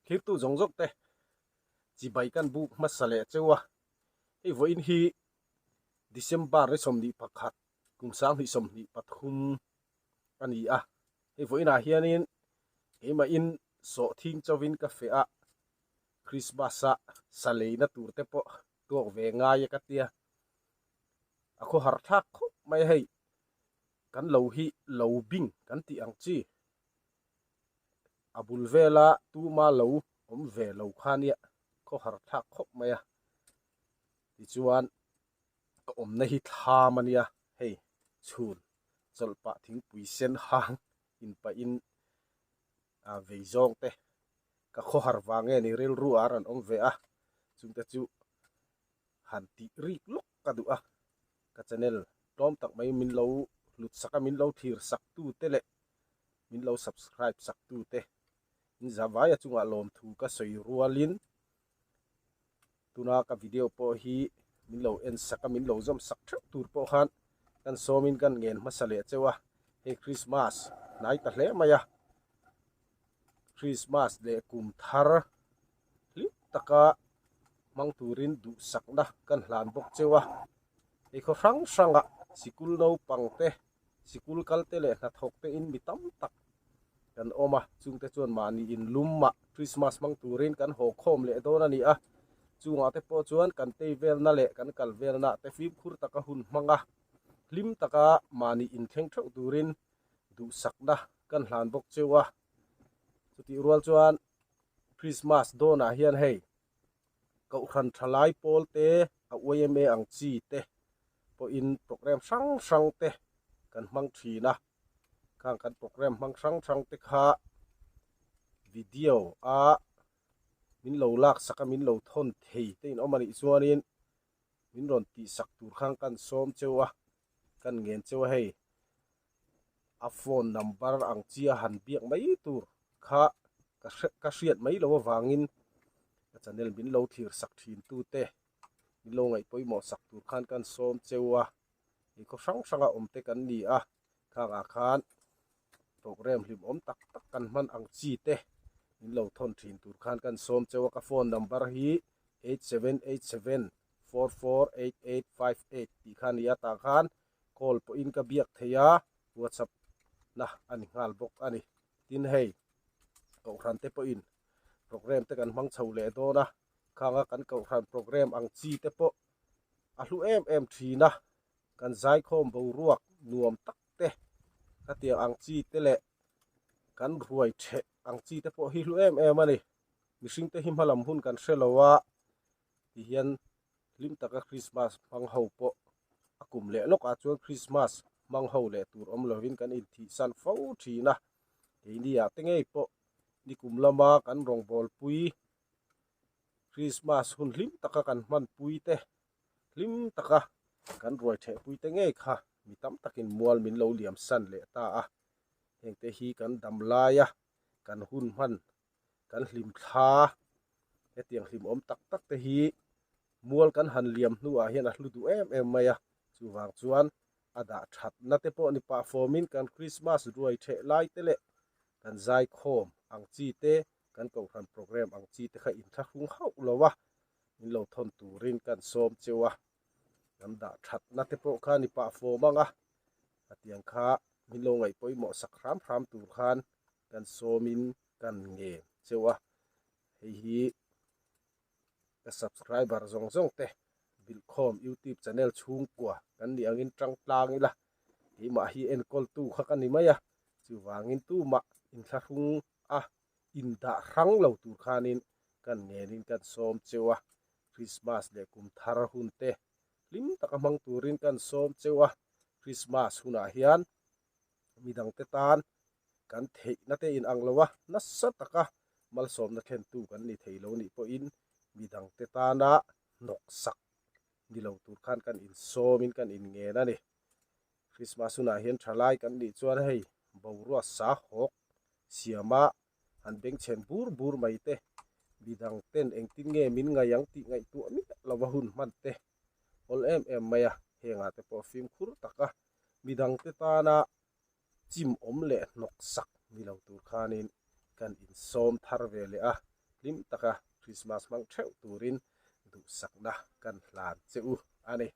Thirtu zawng zawk te chibai kan buk hmasa leh cheu a, hei vawiin hi December ni 21 kum 2023 a ni a, hei vawiinah hianin keimahin sawhthing chauhin ka feh a, Christmas a sa leina tur te pawh tuak ve ngai a ka tia, a khawhar thlak khawp mai a hei kan lo hi lo bing kan tih ang chi. A bul vela tuma lo awm ve lo kha nia khawhar thlak khawp mai a tichuan ka awmna hi thlam a nia hei chhun chawlh pah thingpui sen hang in pahin a vei zawng te ka khawhar vang nge ni rilru a rawn awm ve a chungte chu han tih rik lawk ka duh a ka channel tlawm tak mai min lo hlut sak a min lo thlir sak tu te leh min lo subscribe sak tu te in za vai a chungah lawmthu ka sawi rualin tuna ka video pawh hi min lo en sak a min lo zawm sak theuh tur pawh khan kan sawmin kan ngen hmasa leh cheu a hei Christmas hnai ta hle mai a Christmas leh kum thar hlim taka hmang turin duhsakna kan hlan bawk cheu a hei khaw hrang hrangah sikul naupang te Sikul kalte leh hnathawk te in mi tam tak kan awm a, chungte chuan mahni in lumah Christmas hmang turin kan haw khawm leh dawn a ni a, chungah te pawh chuan kan tei velna leh kan kal velna te fimkhur taka hun hmang a, hlim taka mahni in thleng theuh turin duhsakna kan hlan bawk cheu a. Chutih rual chuan Christmas dawnah hian hei Kohhran thalai pawl te, a yma ang chi te pawhin program hrang hrang te kan hmang thin a, khang kan program hmang hrang hrang te kha video a min lo lak sak a min lo thawn thei te in awm a nih chuanin min rawn tih sak tur khan kan sawm cheu a, kan ngen cheu a hei. a phone number ang chi a han biak mai tur kha ka hre ka hriat mai loh avangin ka channel min lo thlir sak thin tu te min lo ngaih pawimawh sak tur khan kan sawm cheu a hei khaw hrang hrang a awm te kan ni a khang ah khan program hlimawm tak tak kan hman ang chi te min lo thawn thin tur khan kan sawm cheu a ka phone number hi 8787448858 tih kha a ni a tah khan call pawhin ka biak thei a, WhatsApp na a ni nghal bawk a ni. Tin hei, Kohhran te pawhin program te kan hmang chho leh dawn a, khanga kan Kohhran program ang chi te pawh a hlu em em thin a, kan zaikhawm boruak nuam tak te, khatiang ang chi te leh kan ruai theh ang chi te pawh hi hlu em em a ni. Mihring te hi hmalam hun kan hre lo a, tihian Hlim taka Krismas hmang ho pawh a kum leh lawkah chuan Krismas hmang ho leh tur awm lovin kan inthihsan fo thin a. Keiniah te ngei pawh nikum lama kan rawngbawlpui Krismas hun hlim taka kan hmanpui te, hlim taka kan ruaithehpui te ngei kha mi tam takin mual min lo liamsan leh ta a. Hengte hi kan dam laia kan hun hman kan hlim thla hetiang hlimawm tak tak te hi mual kan han liam hnuah hian a hlu duh em em mai a, chuvang chuan a dah thatna te pawh ni pah fawmin kan Krismas ruai theh lai te leh kan zaikhawm ang chi te, kan kohhran program ang chi te kha inthlahrung hauh lo a, min lo thawn turin kan sawm cheu a, kan dah thatna te pawh kha ni pah fawm ang a, hetiang kha min lo ngaih pawimawh sak hram hram tur khan kan sawmin kan ngen cheu a, hei hi ka subscriber zawng zawng te bilhkhawm youtube channel chhungkua kan nih angin tang tlang ila keimah hi enkawltu kha ka ni mai a, chuvangin tumah inthlahrung a indah hrang lo tur khanin kan ngenin kan sawm cheu a, Christmas leh kum thar hun te hlim taka hmang turin kan sawm cheu a, Christmas hunah hian midangte tan kan theihna te inang lo a, nasa taka malsawmna thlentu kan ni thei lo nih pawhin midangte tana hnawksak ni lo tur khan kan insawmin kan inngen a ni. Christmas hunah hian thalai kan nih chuan hei boruak sa hawk siama han bengchhen bur bur mai te, midangten engtin nge min ngaih ang tih ngaihtuah miah lova hun hman te awl em em mai a, hengah te pawh fimkhur taka midangte tana chim awm leh hnawk sak ni lo tur khanin kan insawm thar ve leh a. Hlim taka Krismas hmang theuh turin duhsakna kan hlan che u a ni.